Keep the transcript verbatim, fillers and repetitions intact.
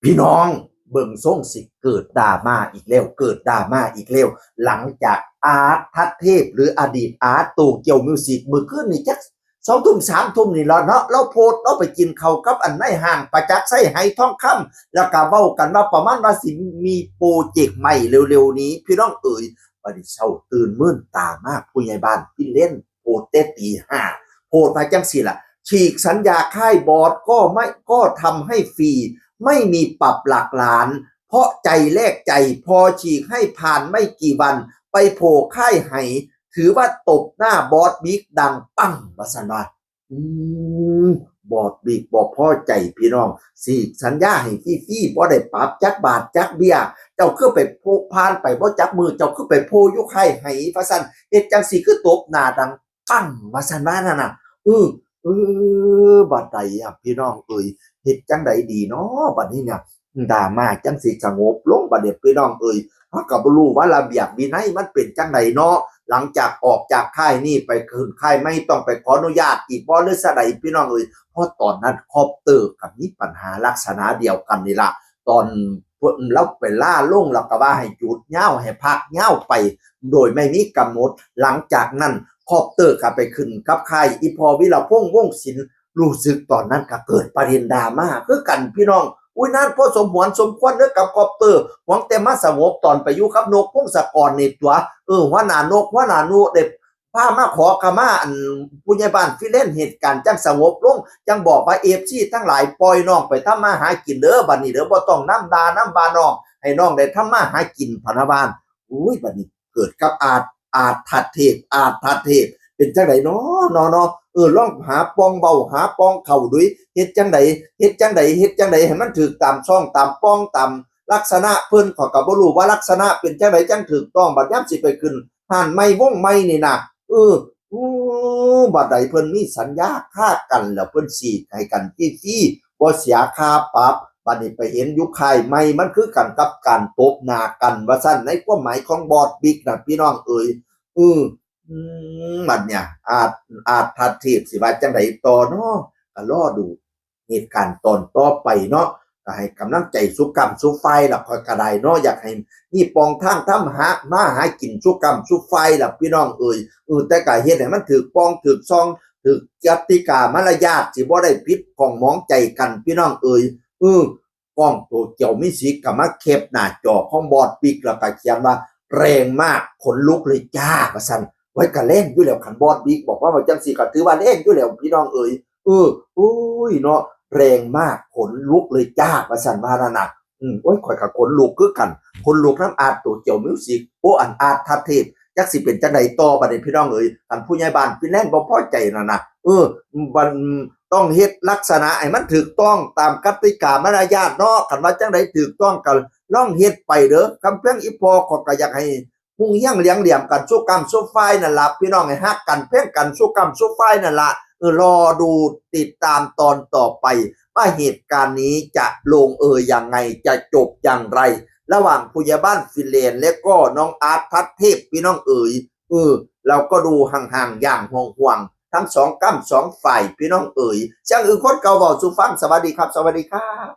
พี่น้อง เบิ่งทรงสิเกิดดราม่าอีกแล้ว เกิดดราม่าอีกแล้ว หลังจากอาร์ตทัศเทพ หรืออดีตอาร์ตโตเกียวมิวสิก มื้อคืนนี่จักสองทุ่มสามทุ่มนี่ละเนาะ ลาวโพสต์ ลาวไปกินข้าวกับอันนายห้างประจักษ์ไช ไหทองคำ แล้วก็เว้ากันว่าประมาณว่าสิมีโปรเจกต์ใหม่เร็วๆนี้ พี่น้องเอ๋ย บัดนี้เช้าตื่นมื่นตามา ผู้ใหญ่บ้านพี่เล่น โพสต์แต่ตีห้า โพสต์มาจังซี่ล่ะ ฉีกสัญญาค่ายบอสก็ไม่ ก็ทำให้ฟรี ไม่มีปรับหลักล้าน เพราะใจแลกใจ พอฉีกให้ผ่านไม่กี่วัน ไปโผล่ค่ายไห ถือว่าตบหน้าบอสบิ๊กดังปัง ว่าซั่นว่า อืม บอสบิ๊กบ่พอใจพี่น้อง ฉีกสัญญาให้ฟรีๆ บ่ได้ปรับจักบาทจักเบี้ย เจ้าคือไปโผล่ ผ่านไปบ่จักมื้อ เจ้าคือไปโผล่อยู่ค่ายไห ว่าซั่น เฮ็ดจังซี่คือตบหน้าดังปัง ว่าซั่นว่านั่นน่ะ เออ เออ บัดใดอะพี่น้องเอ๋ย เฮ็ดจังใดดีเนาะ บัดนี้เนี่ย ดราม่าจังสิสงบลง บัดนี้พี่น้องเอ๋ย เฮาก็บ่รู้ว่าระเบียบวินัยมันเป็นจังใดเนาะ หลังจากออกจากค่ายนี้ไปขึ้นค่ายใหม่ ต้องไปขออนุญาตอีกบ่ หรือซะใด พี่น้องเอ๋ย เพราะตอนนั้นคอปเตอร์ก็มีปัญหาลักษณะเดียวกันนี่ล่ะ ตอนพวกลาวไปลาลง แล้วก็ว่าให้หยุดยาว ให้พักยาวไป โดยไม่มีกำหนด หลังจากนั้นคอปเตอร์ก็ไปขึ้นกับค่ายอีพ่อวีรพงษ์ วงศ์ศิลป์ รู้สึกตอนนั้นก็เกิดประเด็นดราม่าคือกันพี่น้อง อุ้ย นานพอสมหวนสมควรเด้อกับคอปเตอร์ หวังแต่มาสงบตอนไปอยู่กับนกพงศกรนี่ตั๋ว เออ หัวหน้านก หัวหน้านุ ได้พามาขอขมาอันผู้ใหญ่บ้านพี่เล่น เหตุการณ์จังสงบลง จังบอกว่า เอฟซี ทั้งหลาย ปล่อยน้องไปทำมาหากินเด้อ บัดนี้เด้อ บ่ต้องนำด่านำว่าน้อง ให้น้องได้ทำมาหากิน พะนะว่า อุ้ย บัดนี้เกิดกับอาร์ต อาร์ตทัศเทพ อาร์ตทัศเทพ เป็นจังใดเนาะ เนาะ เนาะ เออ ลองหาปองเว้า หาปองเข้าดู เฮ็ดจังใด เฮ็ดจังใด เฮ็ดจังใดให้มันถืกตามช่อง ตามปอง ตามลักษณะเพิ่น ข้อยก็บ่รู้ว่าลักษณะเป็นจังใดจังถูกต้อง บัดยามสิไปขึ้นห้านใหม่วงใหม่นี่นะ เออ อือ บัดใดเพิ่นมีสัญญาคากันแล้ว เพิ่นฉีกให้กันฟรีๆ บ่เสียค่าปรับ บัดนี้ไปเห็นอยู่ค่ายใหม่ มันคือกันกับการตบหน้ากัน ว่าซั่น ในความหมายของบอสบิ๊กน่ะ พี่น้องเอ๋ย เออ อืม บัดเนี่ย อาร์ต อาร์ตทัศเทพ สิว่าจังใดต่อเนาะ ก็รอดูเหตุการณ์ตอนต่อไปเนาะ ก็ให้กำลังใจซุก้ำซุฝ่ายล่ะ ข้อยก็ได้เนาะ อยากให้มีปองทางทำหา มาหากินซุก้ำซุฝ่ายล่ะ พี่น้องเอ๋ย เออ แต่ก็เฮ็ดให้มันถูกปองถูกช่อง ถูกกติกามารยาท สิบ่ได้ผิดข้องหมองใจกัน พี่น้องเอ๋ย เออ กล้องโตเกียวมิวสิกก็มาแคปหน้าจอของบอสบิ๊ก แล้วก็เขียนว่า แรงมาก ขนลุกเลยจ้า ว่าซั่น ไว้ก็แรงอยู่แล้ว คันบอสบิ๊กบอกว่า ว่าจังซี่ก็ถือว่าแรงอยู่แล้ว พี่น้องเอ๋ย เออ โอ้ยเนาะ แรงมาก ขนลุกเลยจ้า ว่าซั่นว่านั่นน่ะ อืม โอ้ย ข้อยก็ขนลุกคือกัน ขนลุกนำอาร์ตโตเกียวมิวสิก โอ้ อันอาร์ตทัศเทพ จักสิเป็นจังใดต่อบัดนี้ พี่น้องเอ๋ย คันผู้ใหญ่บ้านพี่เล่นบ่พอใจนั่นน่ะ เออ บัด ต้องเฮ็ดลักษณะให้มันถูกต้องตามกติกามารยาทเนาะ คันว่าจังใดถูกต้องก็ลองเฮ็ดไปเด้อ คำเพียงอีพ่อข้อยก็อยากให้ฮุ่งเฮียงเหลียงเหลี่ยมกันซุก้ำซุฝ่ายนั่นล่ะ พี่น้อง ให้ฮักกันแพงกันซุก้ำซุฝ่ายนั่นล่ะ เออ รอดูติดตามตอนต่อไป ว่าเหตุการณ์นี้จะลงเอยยังไง จะจบอย่างไร ระหว่างผู้ใหญ่บ้านพี่เล่นและก็น้องอาร์ตทัศเทพ พี่น้องเอ๋ย เออ เราก็ดูห่างๆ อย่างห่วงๆ ทั้งสองก้ำสองฝ่าย พี่น้องเอ๋ย เสียงอื่นคนเก่าเว้าสู่ฟัง สวัสดีครับ สวัสดีครับ